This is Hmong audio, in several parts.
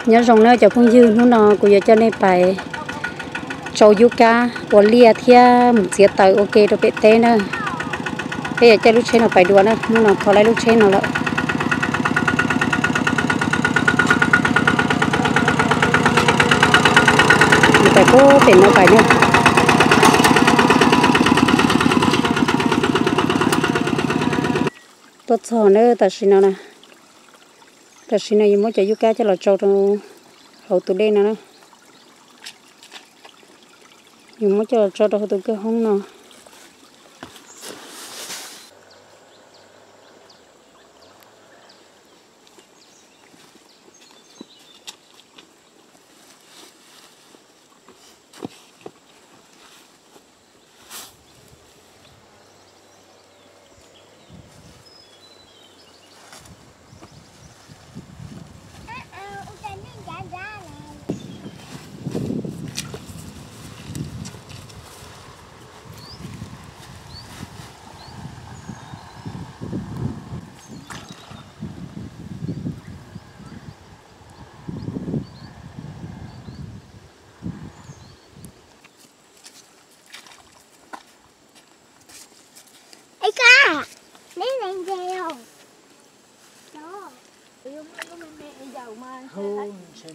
Nyob zoo na cov phooj ywg, hnub no kuv yuav coj nej pais tsau yub kab ua liaj thiab mus txiav taws ua ke rau pem teb na. Peb yuav caij lub tsheb no pais dua na, hnub no kho laib lub tsheb no lawm. Pais puag pem no pais na. Tuaj txog na, tam sim no na, tam sim no yuav muab cov yub kab coj los tsau rau hauv tus dej no na. Yuav muab coj los tsau rau hauv tus kwj hoob no.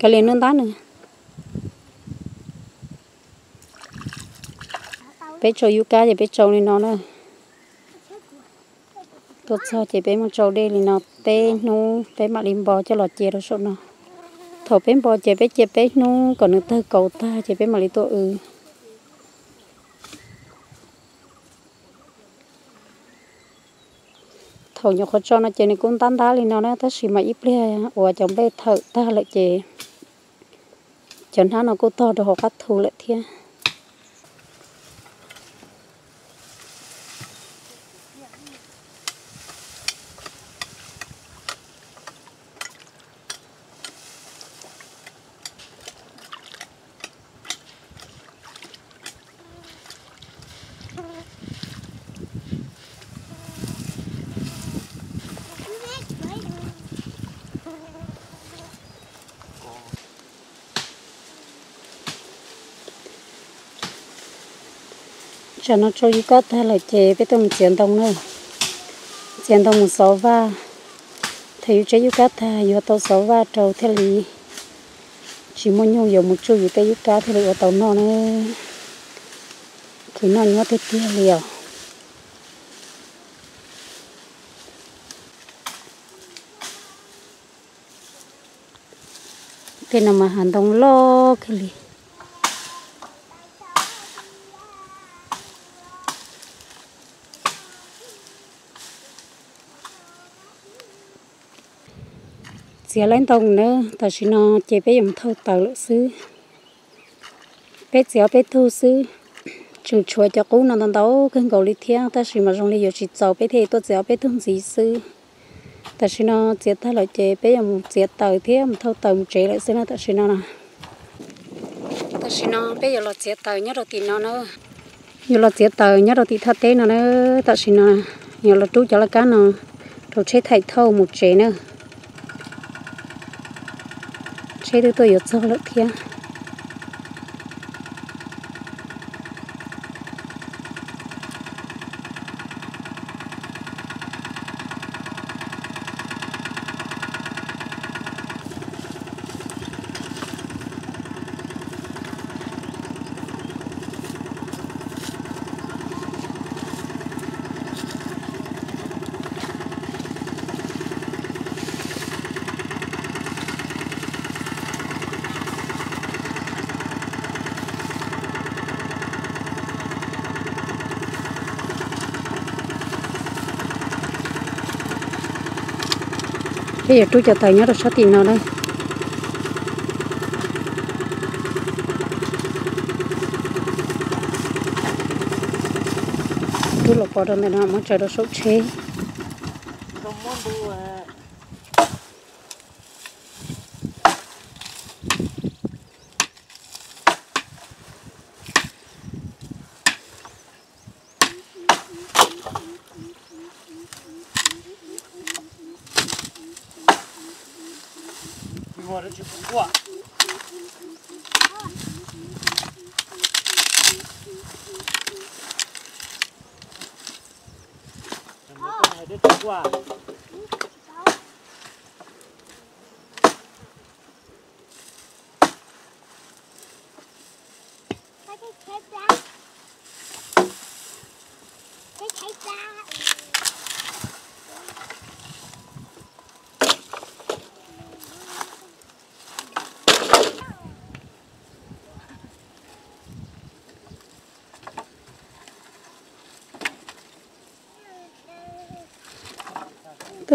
Kav liam noj ntab nws. Peb tsau yub kab ces peb tsau li no na. Tuaj txog ces peb muab tsau dej li no peb hnub peb mam li npo coj los cia rau saum no. Thaum peb npo ces peb cia peb hnub kom nws tawg kaus tag ces peb mam li tuaj w. Thaum nyuam qhuav tso no ces nws kuj ntab ntab li no na, tab sis mas ib pliag uas cov nplej thawm tag lawm ces cov hnab no kuj tog rau hauv qab thu lawm thiab. Tsam no tsau yub kab tag lawm ces peb tuaj mus txiav ntoo na. Txiav ntoo mus xov vaj. Thaum yus tsau yub kab tag yuav tau xov vaj rau thiaj li tsis muaj nyuj yuav mus tsuj yus tej yub kab thiaj li ua tau noj na. Khwv noj nyob tiag tiag li os. Tej no mas hav ntoo loj kawg li. Txiav laib ntoo na, tam sim no ces peb yuav mus thauj taws lawm xwb. Peb txiav ob peb tug xwb, tseem tshuav cov qub no ntau ntau kawg nkaus li thiab, tab sis mas zoo li yuav tsis txaus peb thiaj tuaj txiav ob peb tug ntxiv xwb. Tam sim no txiav tag lawm ces peb yuav mus txiav taws thiab mus thauj taws mus tsev lawm xwb na tam sim no na. Tam sim no peb yuav los txiav taws nyob rau tim no na. Yuav los txiav taws nyob rau tim thaj teb no na. Tam sim no yuav los rub cov laj kab no rau tsheb thaim thauj mus tsev na. Tsheb twb tuaj yuav txog lawm thiab. Peb yuav rub cov taws nyob rau sab tim no na. Rub los pov rau ntawm no muab tsaws rau saum tsheb. Tam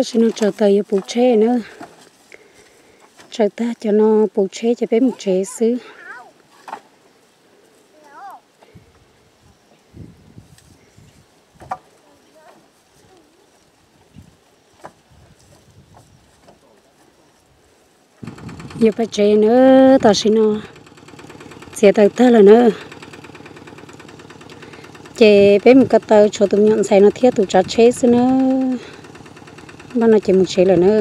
sim no tsaws taws yuav puv tsheb na. Tsaws tag cov no puv tsheb ces peb mus tsev xwb. Yuav pais tsev na, tam sim no txiav taws tag lawm na. Ces peb mus ko taw tshuav tus me nyuam ntxhais no thiab tus tsav tsheb xwb na. Npaj no ces mus tsev lawm na.